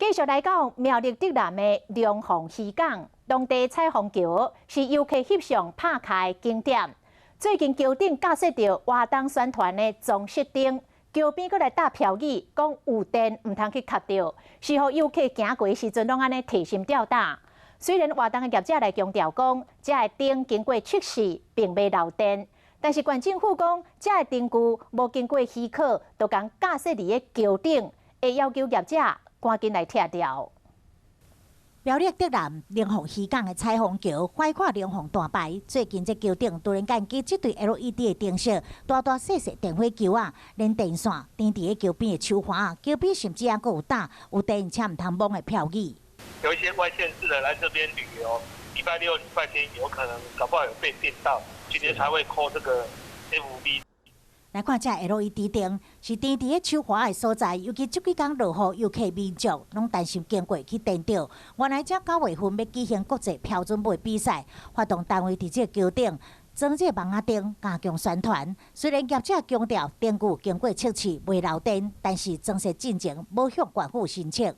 繼續來到苗栗竹南的龍鳳漁港，當地彩虹橋是遊客翕相拍卡的景點。最近橋頂架設著活動宣傳的裝飾燈，橋邊閣來貼標語，講有電毋通去磕著，是予遊客行過時陣攏按呢提心吊膽。雖然活動的業者來強調講，這个燈經過測試，並袂漏電，但是縣政府講，這个燈具無經過許可，就共架設佇个橋頂，會要求業者趕緊來拆掉。苗栗竹南龍鳳漁港的彩虹橋，橫跨龍鳳大排。最近這橋頂突然間起這對 LED 的燈飾，大大細細電火球仔，連電線釘佇个橋邊的手環，橋邊甚至猶閣有貼有電請毋通摸的標語。有一些外縣市的來這邊旅遊，禮拜六、禮拜天有可能搞不好有被電到，今天才會 call 這個 FB。來看這 LED 燈是釘佇个手環的所在，尤其這幾工落雨，遊客民眾攏擔心經過去電著。原來這9月份欲舉行國際標準舞比賽，活動單位佇這個橋頂裝這個網仔燈，加強宣傳。雖然業者強調燈具經過測試袂漏電，但是裝設進前無向縣府申請。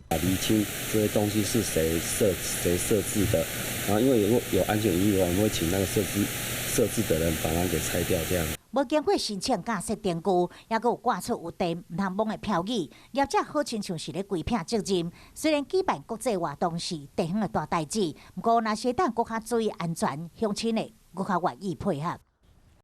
釐清這些東西是誰設置的，然後因為有安全疑慮，我們會請那個設置的人把它給拆掉，這樣。無經過申請架設燈具，猶閣有掛出有電毋通摸的標語，業者好親像是咧規避責任。雖然舉辦國際活動是地方的大代誌，毋過若是會當閣較注意安全，鄉親會閣較願意配合。